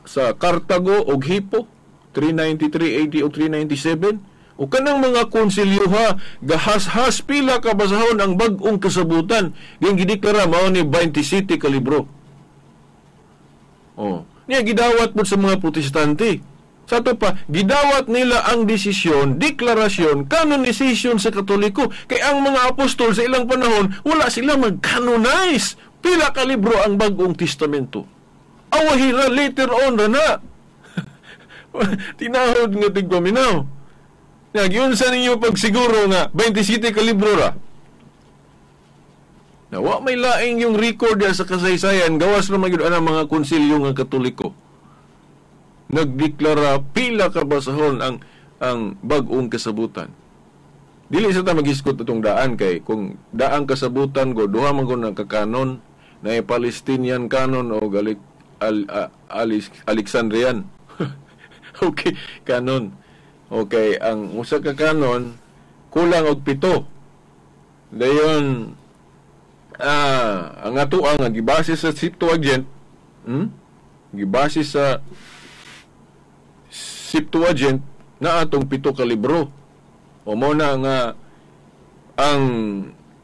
sa Cartago og Hippo, 393 AD o 397. O kanang mga konsilyo ha, gahas-has pila ka basahon ang Bag-ong Kasabutan. Then gideklara mao ni 27 ka libro. Oh, niya gidawat po sa mga Protestante. Sa ato pa, gidawat nila ang desisyon, deklarasyon, canonization sa Katoliko. Kay ang mga apostol sa ilang panahon, wala sila mag-canonize. Pila ka libro ang Bagong Testamento. Awahira later on ra na. Tinahod nga tigpaminaw. Nagyun sa ninyo pagsiguro nga 27 ka libro ra. Na wa may laing yung record ya sa kasaysayan, gawas ra magyud ang mga konsilyo nga Katoliko. Nagdeklara pila ka basahon ang Bag-ong Kasabutan. Dili sa ta magisgot atong daan kay kung daang kasabutan go duha man go nagkakanon na Palestinian canon o Alexandrian. Okay, canon. Okay, ang usa ka canon kulang og 7. Dayon ang ato ang gibase sa Septuagint, Gibase sa Septuagint na atong 7 ka libro. O mo na nga ang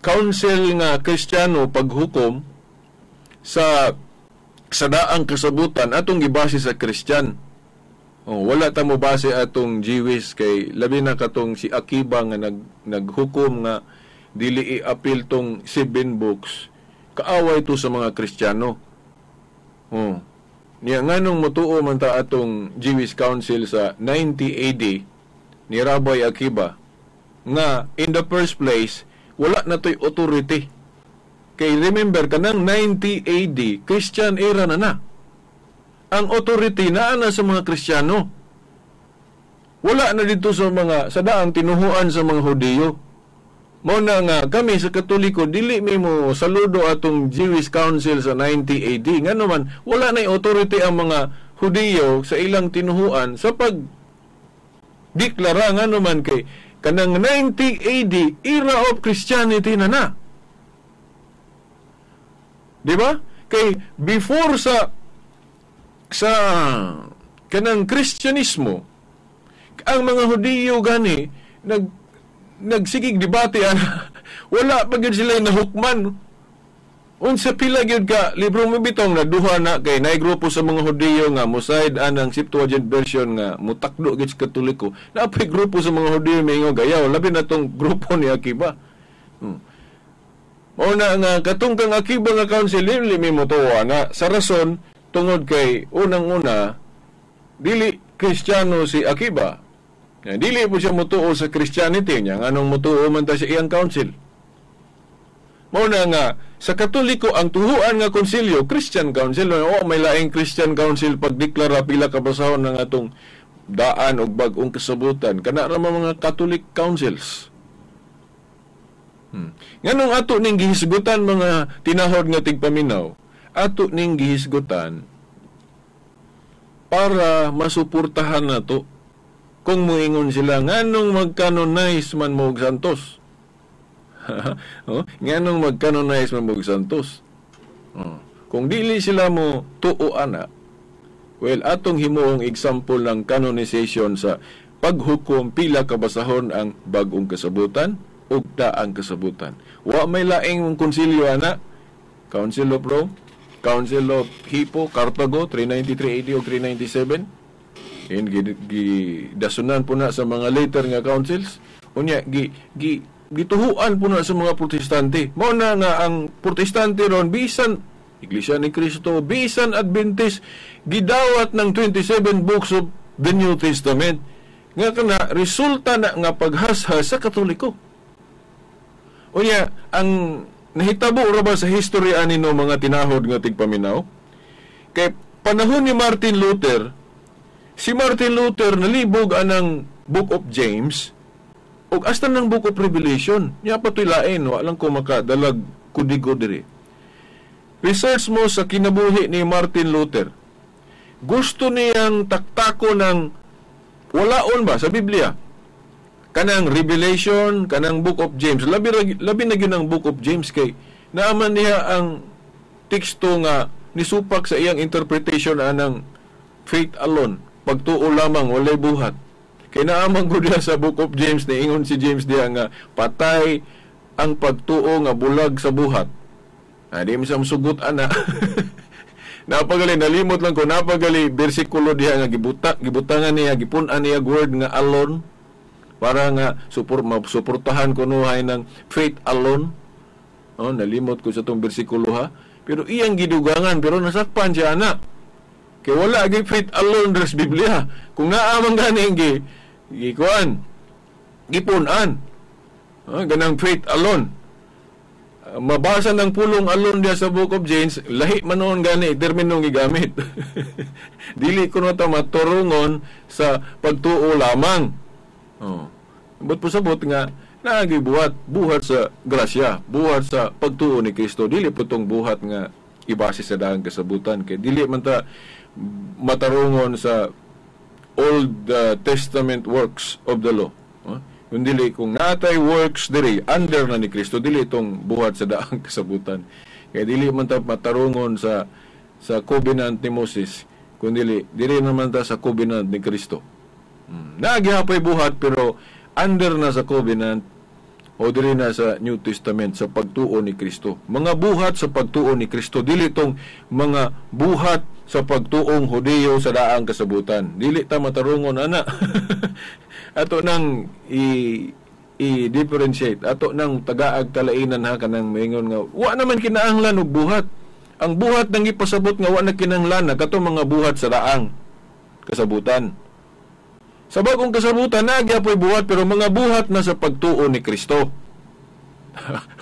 council nga Kristiyano paghukom sa daang kasabutan atong gibase sa Kristiyan. Oh, wala ta mo base atong Jewish kay labi na katong si Akiba nga naghukom nga dili i-appeal tong 7 books. Kaaway to sa mga Kristiyano. Oh. Niya nganong motuo man ta atong Jewish Council sa 90 AD ni Rabbi Akiba nga in the first place wala na to'y authority. Kay remember kanang 90 AD Christian era na na. Ang authority naa na sa mga Kristiyano. Wala na dito sa mga sa daang tinuhuan sa mga Hudiyo. Mao na nga kami sa Katoliko dili mi mo saludo atong Jewish Council sa 90 AD. Ngano man wala na authority ang mga Hudiyo sa ilang tinuhuan sa pag deklara, ngano man kay kanang 90 AD era of Christianity na na. Di ba? Kay before sa kanang Kristyanismo, ang mga Hudiyo gani nagsigig debate ana. Wala pa gyud sila nahukman. Unsa pila gyud ka libro mo bitong na duha na kay naay grupo sa mga Hudiyo nga mosaid anang Septuagint version nga mutakdo gyud sa Katoliko. Naapay grupo sa mga Hudiyo mingon gayaw labi na tong grupo ni Akiba. Mao na nga katong kang Akiba nga council dili mi motuo na sa rason tungod kay unang-una dili Kristiyano si Akiba. Ya, dili po siya mutuo sa Christianity niya nganong mutuo man ta sa iyang council. Mao na nga sa Katoliko ang tuhuan nga konsilyo Christian Council. O may laing Christian Council pagdeklara pila ka basahon ng atong daan og bag-ong kasabutan kana ra man mga Catholic councils. Nganong ato ning gihisgutan mga tinahod nga tigpaminaw? Ato ning gihisgutan para masuportahan nato. Kung muingon sila nganong mag-canonize man mo og santos. Oh, nganong mag-canonize man mo og santos. Oh. Kung dili sila mo tuo ana, well atong himuong example ng canonization sa paghukom pila ka basahon ang bag-ong kasabutan ug daang kasabutan. Wa may laing konsilyo ana, Council of Rome, Council of Hippo, Carthago, 393 AD o 397. In gidasunan po na sa mga later nga councils. Unya gi gi gituhuan po na sa mga Protestante. Mao na nga ang Protestante ron bisan Iglesia ni Cristo, bisan Adventist, gidawat ng 27 books of the New Testament nga kana resulta na nga paghashas sa Katoliko. Unya ang nahitabo ra ba sa history ani no mga tinahod nga tigpaminaw? Kay panahon ni Martin Luther, si Martin Luther nalibog anang Book of James ug hasta ng Book of Revelation. Nya patoy lain, wa lang ko makadalag kudigo diri. Research mo sa kinabuhi ni Martin Luther. Gusto niyang taktako ng walaon ba sa Biblia? Kanang Revelation, kanang Book of James. Labi, labi na gyud ang Book of James kay naaman niya ang teksto nga nisupak sa iyang interpretation anang faith alone, pagtuo lamang walay buhat. Kay naaman ko diya sa Book of James, niingon si James diya nga patay ang pagtuo nga bulag sa buhat. Di mo siya musugot ana. Napagali, nalimot lang ko, napagali bersikulo diha nga gibutangan niya, gipun-an niya word nga "alone" para nga suportahan kunuhay ng faith alone. Oh, nalimot ko sa tong bersikulo ha. Pero iyang gidugangan, pero nasakpan siya ana. Kay wala gi faith alone sa Biblia. Kung naa man gani gi gikuan, gipun-an. Ah, ganang faith alone. Mabasa ng pulong "alone" diya sa Book of James, lahi man noon gani termino gigamit. Dili kuno ta maturungon sa pagtuo lamang. Oh. But pasabot nga naagi buhat, buhat sa grasya, buhat sa pagtuo ni Kristo, dili po tong buhat nga ibase sa daang kasabutan, kay dili man ta matarungon sa Old Testament works of the law. Huh? Kung dili, kung natay works diri under na ni Kristo, dili itong buhat sa daang kasabutan. Kaya dili man ta matarungon sa covenant ni Moses, kung dili dili naman ta sa covenant ni Kristo. Nagihapoy buhat, pero under na sa covenant o dili na sa New Testament sa pagtuo ni Kristo. Mga buhat sa pagtuo ni Kristo, dili tong mga buhat sa pagtuong Hudiyo sa daang kasabutan. Dili ta matarungon ana. Ato nang i-differentiate, ato nang tagaag kalainan ha, kanang maingon nga wa naman kinahanglan og buhat. Ang buhat nang ipasabot nga wa na kinahanglan na kato mga buhat sa daang kasabutan. Sa bagong kasabutan, nagyapoy buhat, pero mga buhat na sa pagtuo ni Kristo.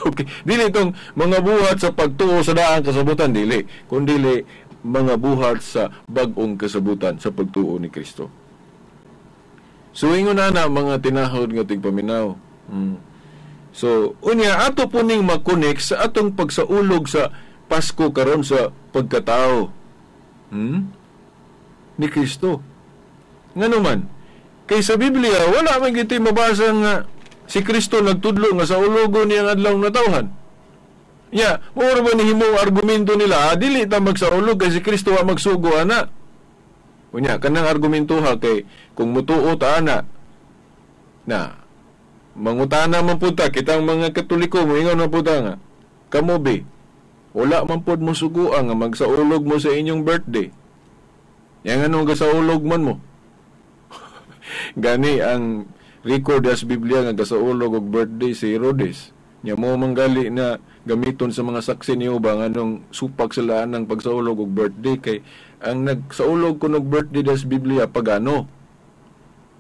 Okay. Dili itong mga buhat sa pagtuo sa daang kasabutan, dili. Kundili, mga buhat sa bagong kasabutan sa pagtuo ni Kristo. So, ingon na na mga tinahod nga tigpaminaw. So, unya, ato po ning makonek sa atong pagsaulog sa Pasko karon sa pagkatao ni Kristo. Nga naman, kay sa Biblia, wala man gito'y mabasa nga si Kristo nagtudlo nga sa ulogo niya ang adlaw natawhan. Ya, mura ba ni himong argumento nila, dili ta magsaulog kay si Kristo wa magsugo ana. Unya, kanang argumento ha, kay kung mutuo ta ana, na, mangutana man pud ta, kitang mga Katoliko, moingon man pud ta nga, kamo be, wala man pud mo suguan nga magsaulog mo sa inyong birthday. Yang anong gasaulog man mo? Gani ang record as Biblia nga gasaulog og birthday si Herodes. Nya mo manggali na gamiton sa mga saksi niyo ba nganong supak sila anang pagsaulog og birthday, kay ang nagsaulog kuno og birthday das Biblia pagano.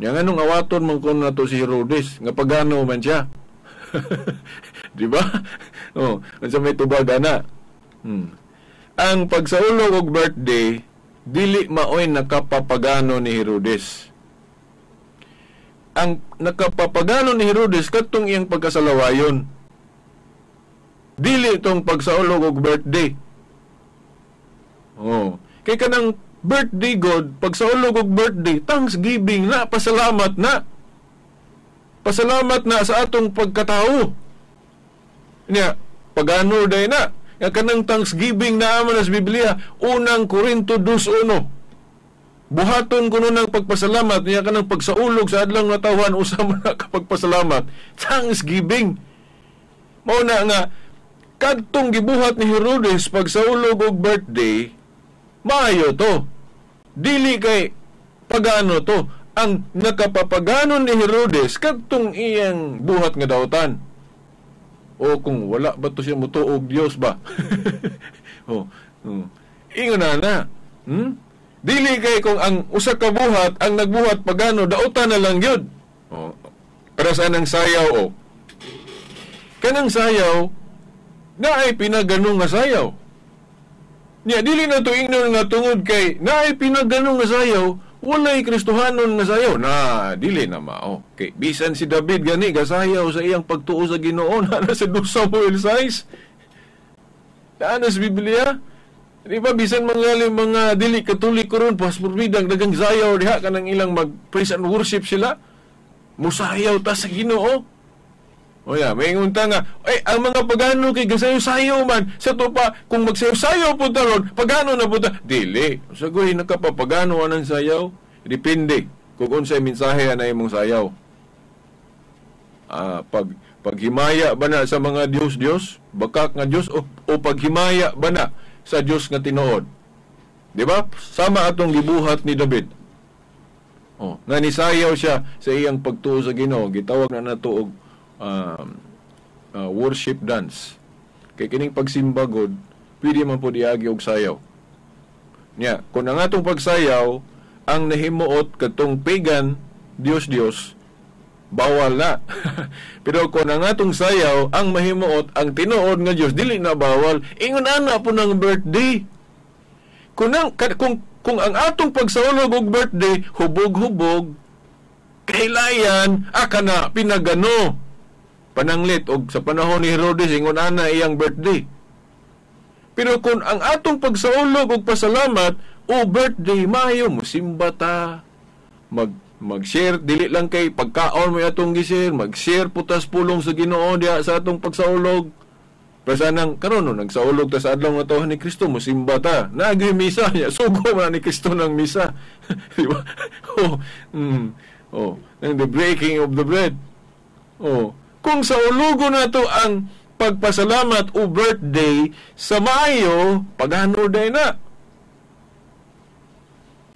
Nya nganong awaton man kuno nato si Herodes nga pagano man siya. Di ba? Oh, unsa may tubag ana? Ang pagsaulog og birthday dili maoy nakapapagano ni Herodes. Ang nakapapagano ni Herodes katong iyang pagkasalawayon. Dili itong pagsaulog og birthday. Oh, kay kanang birthday god, pagsaulog og birthday, thanksgiving na, pasalamat na. Pasalamat na sa atong pagkatao. Nya, pagano day na. Nga kanang thanksgiving na man sa Biblia, Unang Korinto 2:1. Buhaton kuno ng pagpasalamat niya kanang pagsaulog sa adlaw natawhan usa man na kapagpasalamat. Thanksgiving. Mao na nga kadtong gibuhat ni Herodes pagsaulog og birthday, maayo to. Dili kay pagano to. Ang nakapapagano ni Herodes kadtong iyang buhat nga dautan. O kung wala ba to siya mutuo og Dios ba? Oh. Ingon na na. Dili kay kung ang usa ka buhat, ang nagbuhat pagano, dautan na lang yun. Oh. Para saan ang sayaw o? Kanang sayaw, naay pinagano nga sayaw. Niya, dili na to ingnon nga tungod kay naay pinagano nga sayaw, walay Kristohanon nga sayaw. Na, dili na mao. Kay bisan si David gani gasayaw sa iyang pagtuo sa Ginoo na sa 2 Samuel 6. Naa sa Biblia. Di ba bisan mga mga dili Katoliko ron pasporbidang dagang sayaw diha kanang ilang mag praise and worship sila. Musayaw ta sa Ginoo. O ya, may ingon ta nga, ay ang mga pagano kay gasayo-sayo man sa to pa kung magsayo-sayo po ta ron, pagano na po ta. Dili. Sagoy nakapapagano anang sayaw. Depende kung unsay mensahe ana imong sayaw. Paghimaya ba na sa mga Dios-Dios, bakak nga Dios o paghimaya ba na sa Dios nga tinuod? Di ba? Sama atong gibuhat ni David. Oh, nga nisayaw siya sa iyang pagtuo sa Ginoo, gitawag na nato og worship dance. Kay kining pagsimba god, pwede man pud iagi og sayaw. Nya, kung ang atong pagsayaw ang nahimuot katong pagan Dios Dios, bawal na. Pero kung ang atong sayaw ang mahimuot ang tinuod nga Dios, dili na bawal. Ingon ana po ng birthday. Kung ang atong pagsaulog og birthday hubog-hubog, kahilayan aka na pinagano pananglit og sa panahon ni Herodes ingon ana iyang birthday. Pero kung ang atong pagsaulog og pasalamat o birthday, maayo mosimba ta, mag-share, dili lang kay pagkaon mo atong gi-share, mag-share putas pulong sa Ginoo diha sa atong pagsaulog. Pero nang karon no nagsaulog ta sa adlaw nga tawhan ni Kristo, mosimba ta. Naagi misa niya, sugo man ni Kristo ng misa. Di ba? Oh, oh, and the breaking of the bread. Oh, kung sa ulugo nato ang pagpasalamat o birthday sa maayo, pagano day na.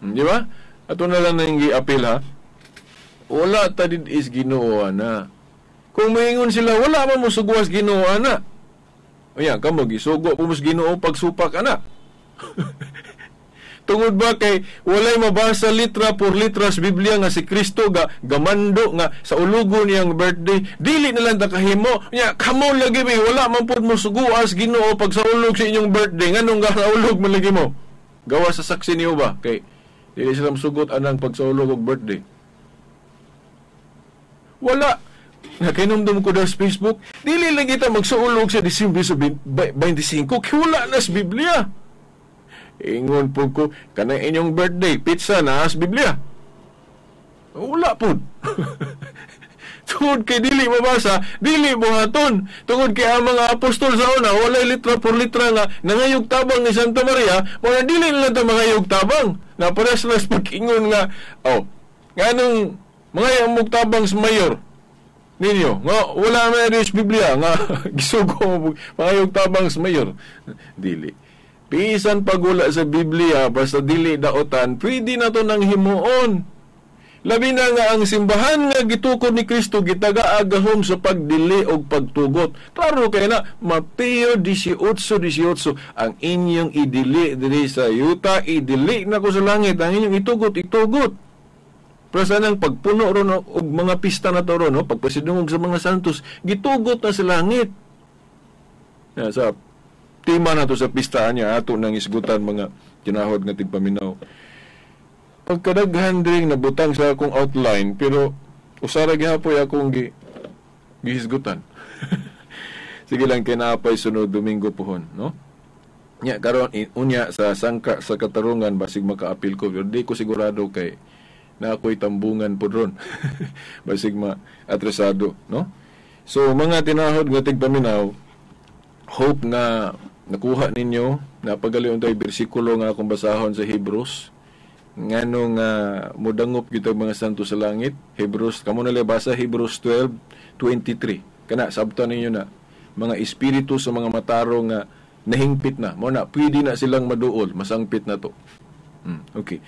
Di ba? Ato na lang nang giapil ha. Wala ta did is Ginoo ana. Kung moingon sila wala man mo sugwas Ginoo ana. Unya, kamo gisugo po mo sa Ginoo pagsupak ana. Tungod ba kay walay mabasa litra por litra sa Biblia nga si Kristo ga gamando nga sa ulugo niyang birthday, dili na lang ta kahimo. Unya, kamo lagi may wala man pud mo suguas Ginoo pag sa ulog sa inyong birthday, nganong ga sa ulog man lagi mo? Gawa sa saksi niyo ba kay dili sila mosugot anang pagsaulog og birthday. Wala. Nakainumdum ko daw sa Facebook, dili lang kita magsaulog sa Disyembre sa 25, kay wala na sa Biblia. Ingon po ko, kanang inyong birthday, pizza na sa Biblia. Wala po. Tungod kay dili mabasa, dili buhaton. Tungod kay ang mga apostol sa una, walay litra por litra nga nangayog tabang ni Santa Maria, wala dili nila ta mangayog tabang. Na pares lang pag-ingon nga, oh, nganong mga yung tabang sa mayor ninyo, nga wala man sa Biblia nga gisugo mangayog tabang sa mayor. Dili. Bisan pagula sa Biblia, basta dili daotan, pwede na to nang himuon. Labi na nga ang simbahan nga gitukod ni Kristo gitaga-agahom sa pagdili og pagtugot. Klaro kay na Mateo 18:18, ang inyong idili diri sa yuta, idili na ko sa langit, ang inyong itugot, itugot. Pero sa nang pagpuno ron og mga pista na to ron, no, pagpasidungog sa mga santos, gitugot na sa langit. Ya, sa tema na to sa pistaan niya, ato nang isgutan mga tinahod nga tigpaminaw. Pagkadaghan dring nabutang sa akong outline, pero usara gihapoy akong gihisgutan. Sige lang, kinapay sunod Domingo pohon, no? Nya karon unya sa sangka sa katarungan basig makaapil ko, pero di ko sigurado kay na ako'y tambungan po ron. Basig ma-atresado, no? So mga tinahod nga tigpaminaw, hope nga nakuha ninyo, napagalion tayo bersikulo nga akong basahon sa Hebrews, ngano nga modangop gyud mga santo sa langit. Hebrews, kamo na basa Hebrews 12:23. Kana sabtan ninyo na mga espiritu sa mga mataro nga nahingpit na, mo na pwede na silang maduol, masangpit na to. Okay.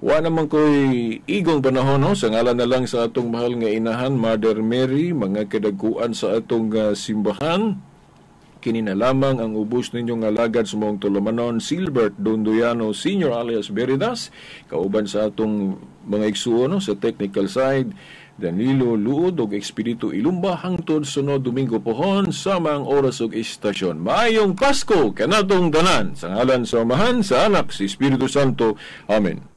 Wa naman ko'y igong panahon, no? Sa ngalan na lang sa atong mahal nga inahan, Mother Mary, mga kadagkuan sa atong simbahan. Kini na lamang ang ubos ninyong alagad sa mong tulumanon, Silbert Dondoyano Sr. alias Veritas, kauban sa atong mga igsuon, no, sa technical side, Danilo Luod og Expedito Ilumba, hangtod sunod Domingo pohon samang oras ug istasyon. Maayong Pasko kanatong tanan. Sa ngalan sa Amahan, sa Anak, sa Espiritu Santo. Amen.